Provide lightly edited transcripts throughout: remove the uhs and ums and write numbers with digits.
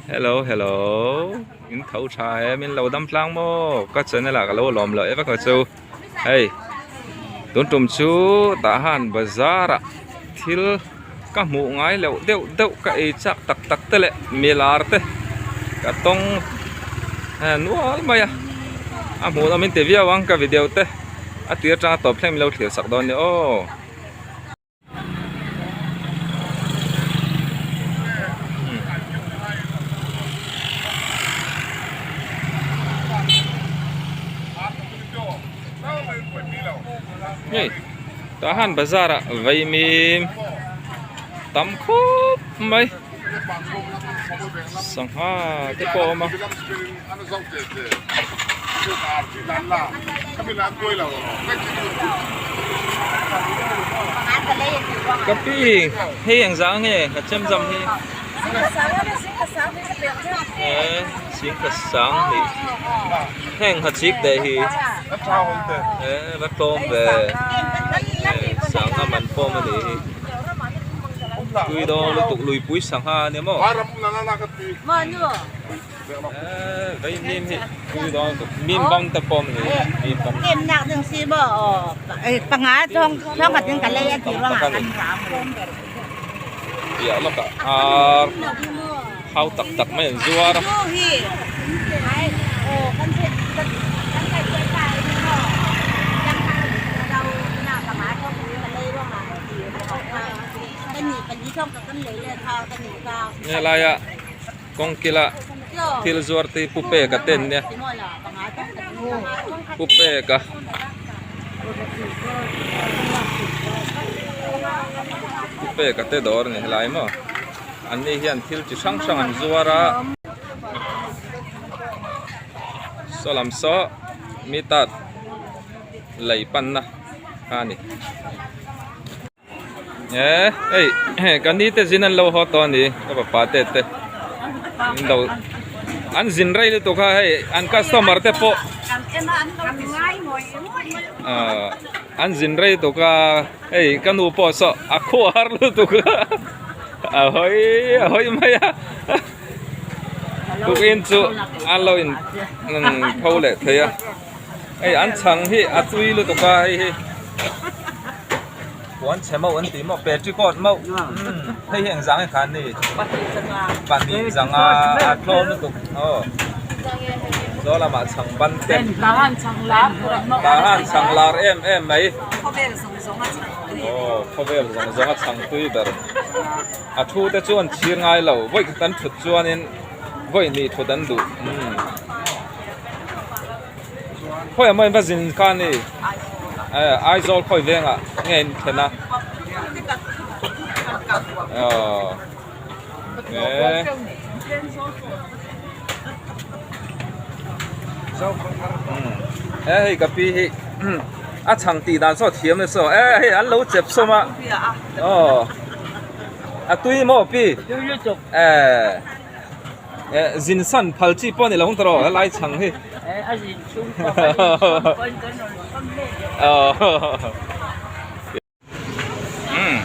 Hello hello in tho tha em in lo dam tlang maw ka channel ah ka lo lawm loh em a chu hei tun tum chu tah han bazar ah thil ka hmuh ngai loh deuh deuh ka ei chak tak tak te leh milar te ka tawng nual mai a a hmuh nawm in ti viau ang ka video te a tir atanga tawp thleng min lo thlir sak dawn nia aw. Hei tah han bazar ah vaimim tam khawp mai sangha te pawh a awm a. Ka pi hei eng zah nge ka chem zam hi eh singkhat sang hnih heng ha chik daih hi eh va tlawm ve sangha man pawm a nih hi tui dawn lutuk luipui sangha a nia maw. Piah lawkah ar hau tak tak mai an zuar a. Helaia kawng kila thil zuar te hi pu peka te an nia pu peka pu peka te dawr a ni helai maw an ni hian thil chi hrang hrang an zuar a saw lam saw mita lei panna a ni. Eh hei ka ni te zin an lo haw tawh a ni ka fapa te te an lo an zin rei lutuk a hei an customer te pawh ah an zin rei lutuk a hei ka nu pawh saw a khuar lutuk a a hawi a hawi mai a tukin chu an lo in pho leh thei a. Hei an chhang hi a tui lutuk a hei hi puan chhe mauh an tih maw petticoat mauh hei hi engzah nge kha an ni pahnih zanga a tlawm lutuk aw saw lamah chhang ban te tahan chhang lar em em mai aw khawvel zawng zawng a chhang tui ber a thu te chu an chhir ngai lo vawi khat an thut chuanin vawi hnih thut an duh umm. Khawi ah maw in va zin kha a ni eh Aizawl khawi vengah nge in thlen a aw eh eh hei ka pi hi a chhang tih dan saw thiam le saw eh hei an lo chep sawm a aw a tui maw pi eh. Eh zin san phal chi pawh a ni lo ang tawh helai chhang hi. Eh a zin chhung pawh a zin chhung pawhin kan rawn chhawm leh deuh. Umm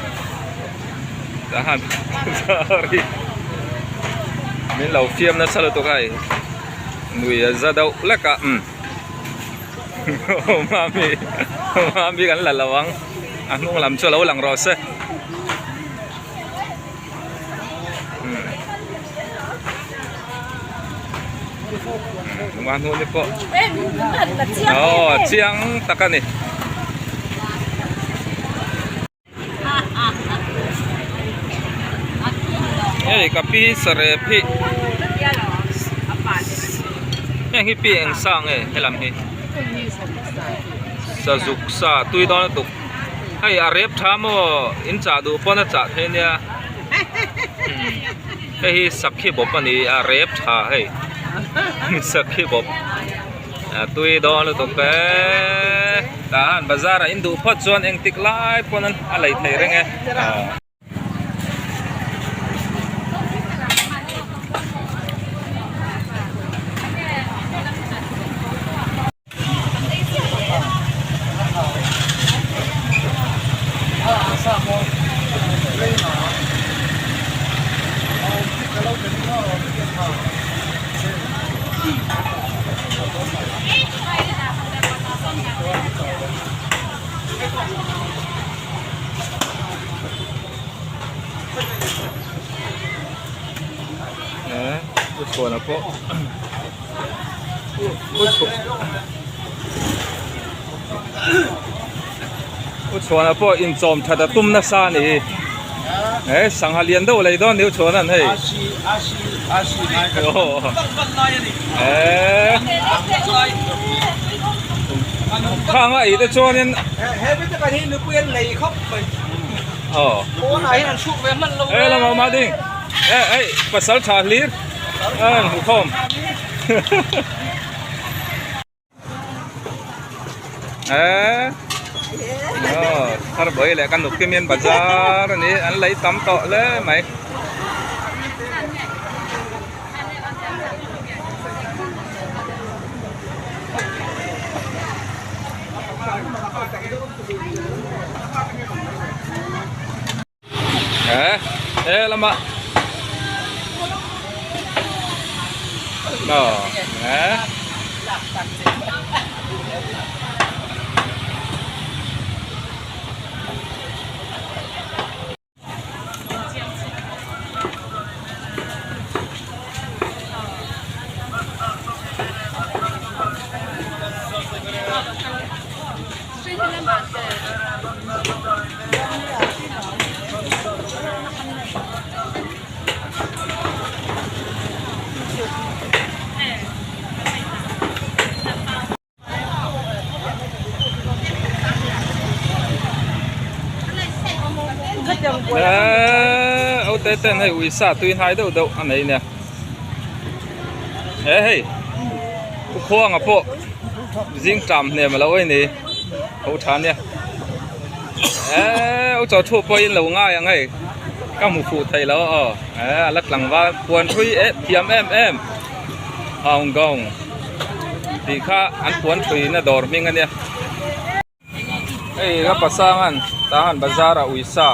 tahan sorry min lo fiam nasa lutuk a hei nui a za deuh lek a umm mami mami kan la lo ang a hnung lam chu a lo lang rawh se. Nunga hnu ni pawh aw a chiang tak a ni. Hei ka pi sarep hi heng hi pi eng sa nge helam hi sazuk sa tui dawn lutuk. Hei a rep tha maw in chah duh pawn a chah thei nia hei hi sakhi bawp a ni a rep tha hei sakhi bawp a tui dawn lutuk e tah han bazar ah in duh phawt chuan engtik lai pawn a lei thei reng e. U Chhuana pawh U Chhuana pawh inchawm that a tum nasa a ni hi he sangha lian deuh lei dawn ni U Chhuana'n hei khang a ei te chuanin he lamah awm a ding hei pasal tha hlir a hmuh khawm. Eee aw thar bawi leh ka nupui mian bazar a ni an lei tam tawh hle mai. Eee he lama aw eee. Eee o te ten hei uisa tui hnai deuh deuh a nei nia he hei khuanga pawh zing ṭam hnem a lo a ni ho ṭha nia eee u chaw thu pawhin lo ngai ang hei ka hmu fuh thei lo aw eee a la tlangval puan hrui eh thiam em em Hong Kong tih kha an puan ṭhuina dawr hming a nia hei ka pasangan tahan bazar ah uisa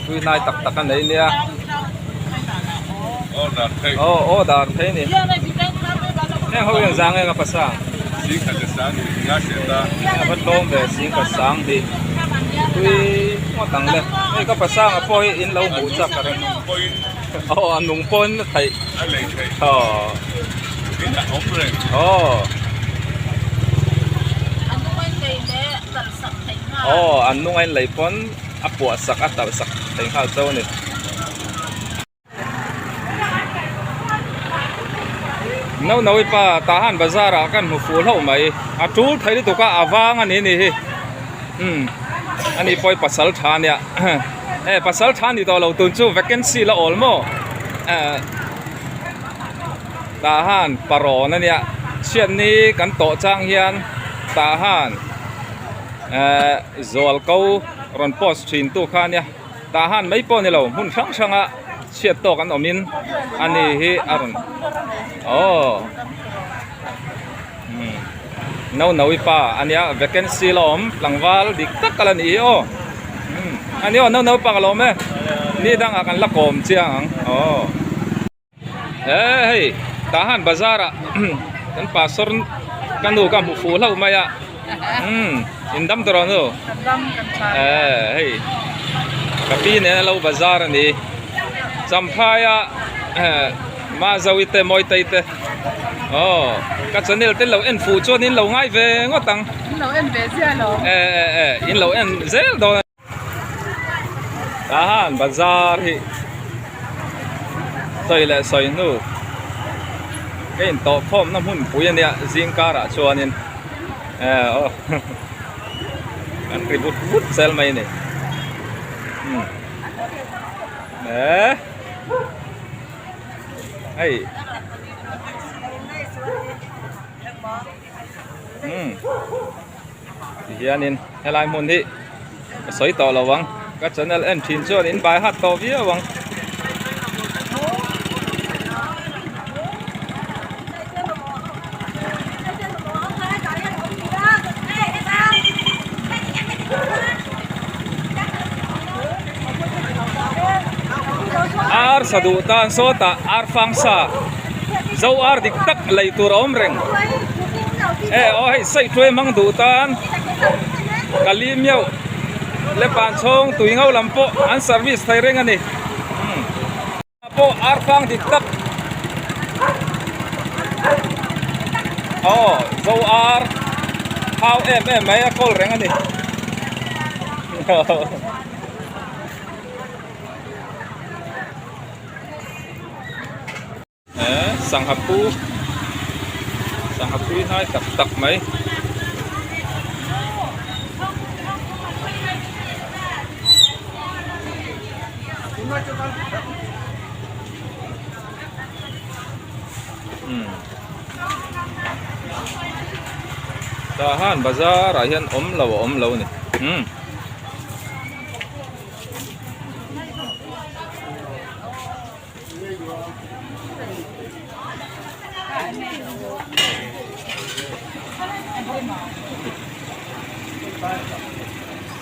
tui hnai tak tak a nei nia aw aw dar thei a ni heng ho hian zang eng a pasang a va tlawm ve singkhat sang hi tui ngawt ang le hei ka pasanga pawh hi in lo hmuh chak a reng aw a nung pawhin a theih aw aw aw an nung a inlei pawn a puah sak a talh sak thei nghal chauh a ni. Naunawi pa Tahan bazar ah kan hmu fuh hlauh mai a tul thei lutuk a a vang a ni ni hi umm ani pawh hi pasal tha ania e pasal tha ni tawh lo tun chu vacancy la awl maw eh Tahan parawn ania chhiatni kan tawh chang hian Tahan eh zual ko rawn post thin tu kha ania. Tah han mai pawh a ni lo hmun hrang hranga chhiat tawk an awmin a ni hi a rawn aw umm no no-i pa a nia vacancy la awm tlangval dik tak a la ni hi aw umm a ni aw no no-i pa ka lo awm e ni dangah kan la kawm chiang ang aw. Eee hei tah han bazar ah kan pastor ka nu ka hmu fuh hlauh mai a umm in dam tawh rawh nu eee hei ka pi nen a lo bazar a ni champhai a eh mazawi te mawitei te aw ka channel te lo en fuh chuan in lo ngai ve ngawt ang eh eh eh in lo en zel dawn a. Tah han bazar hi sawi leh sawi hnu ka in tawh khawm na hmun pui a nia zing karah chuanin eh aw kan ri vut vut zel mai a ni umm eh hei umm. Tihianin helai hmun hi ka sawi tawh lo ang ka channel en thin chuan in bai hat tawh viau ang. Ar sa duh tan sawtah ar fang sa zo ar dik tak lei tur a awm reng. E aw hei saih hruai hmang duh tan ka li miau le pan chhawng tui ngho lam pawh an service thei reng a ni pawh ar fang dik tak Aw zo ar thau em em mai a kawl reng a ni. Eh sangha pu sangha pui hnai tak tak mai. Umm tah han bazar ah hian awm lo a awm lo a ni umm.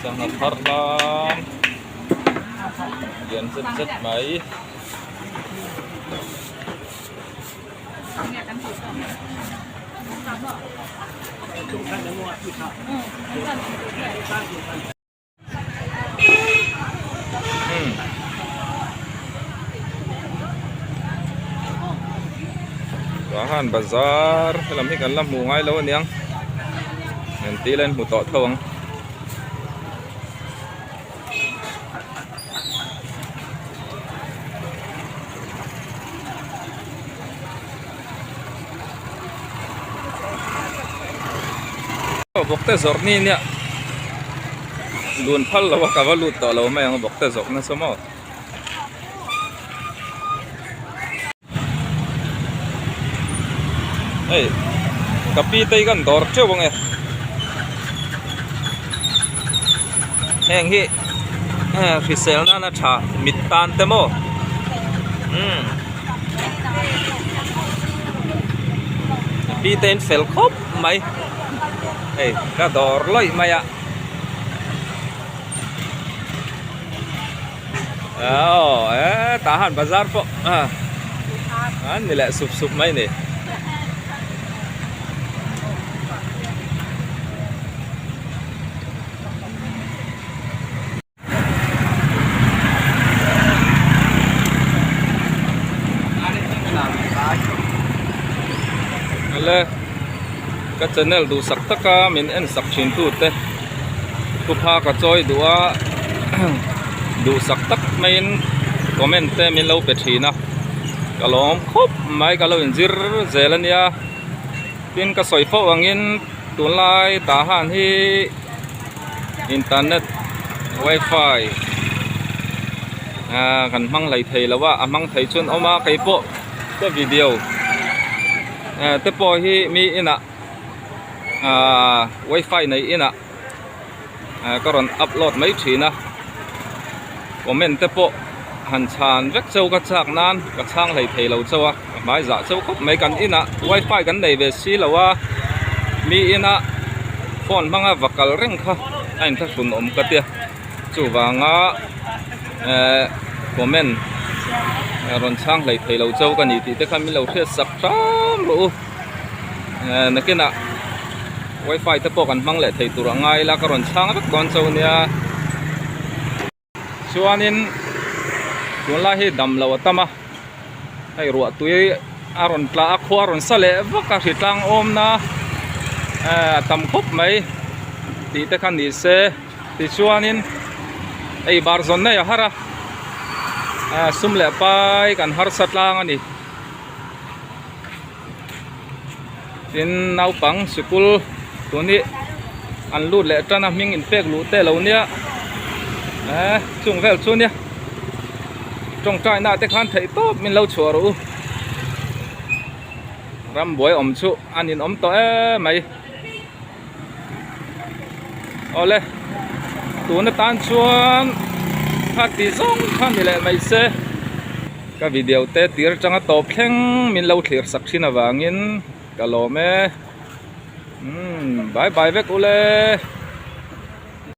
Sangha thar hlam lian zet zet mai. Tah han bazar helam hi kan la hmuh ngai lo aniang engti ila in hmu tawh tho ang. Bawkte zawrh ni nia dun phal lo a ka va lut tawh lo mai ang bawkte zawrh nasa maw. Hei ka pi te hi kan dawr teuh ang e heng hi hrisel nana tha mit tan te maw umm ka pi te in fel khawp mai hei ka dawr lawih mai a. Aw eh tah han bazar pawh a an ni leh sup sup mai a ni. Awle ka channel duhsak taka min en sak thin tute. Thupha ka chawi duh a duhsak tak maiin comment te min lo pe thin a ka lawm khawp mai ka lo inzir zel a nia tin ka sawi fo angin tunlai tah han hi internet wifi ah kan hmang hlei thei lo a a hmang thei chuan awm a keipawh ka video te pawh hi mi inah. Ahh wifi nei inah ka rawn upload mai thin a comment te pawh han chhan vek cheu ka chak nan ka chhang hlei thei lo chauh a ka hmai zah cheu khawp mai kan inah wifi kan nei ve si lo a mi inah phone hmanga va kal reng kha a inthlahrun awm ka tia chuvanga ehh comment rawn chhang hlei thei lo cheu ka ni tih te kha min lo hriat sak hram rawh u. Eh nakinah wifi te pawh kan hmang leh thei tur a ngai ila ka rawn chhang vek dawn chauh ania chuanin tunlai hi dam lo a tam a hei ruah tui a rawn tla a khua a rawn sa leh vak a hritlang awmna eh a tam khawp mai tih te kha ni se tichuanin hei bar zawn nei a har a eh sum leh pai kan harsa tlang a ni. Tin naupang sikul tun hi an lut leh tan a hming in pek luh te lo nia eh chung vel chu nia tawngtai na te khan theih tawp min lo chhuah rawh u rambuai awm chu an in awm tawh em mai awle tun atan chuan kha ti zawng kha ni leh mai se. Ka video te tir atanga tawp thleng min lo thlir sak thin avangin ka lawm e umm bye bye vek ule.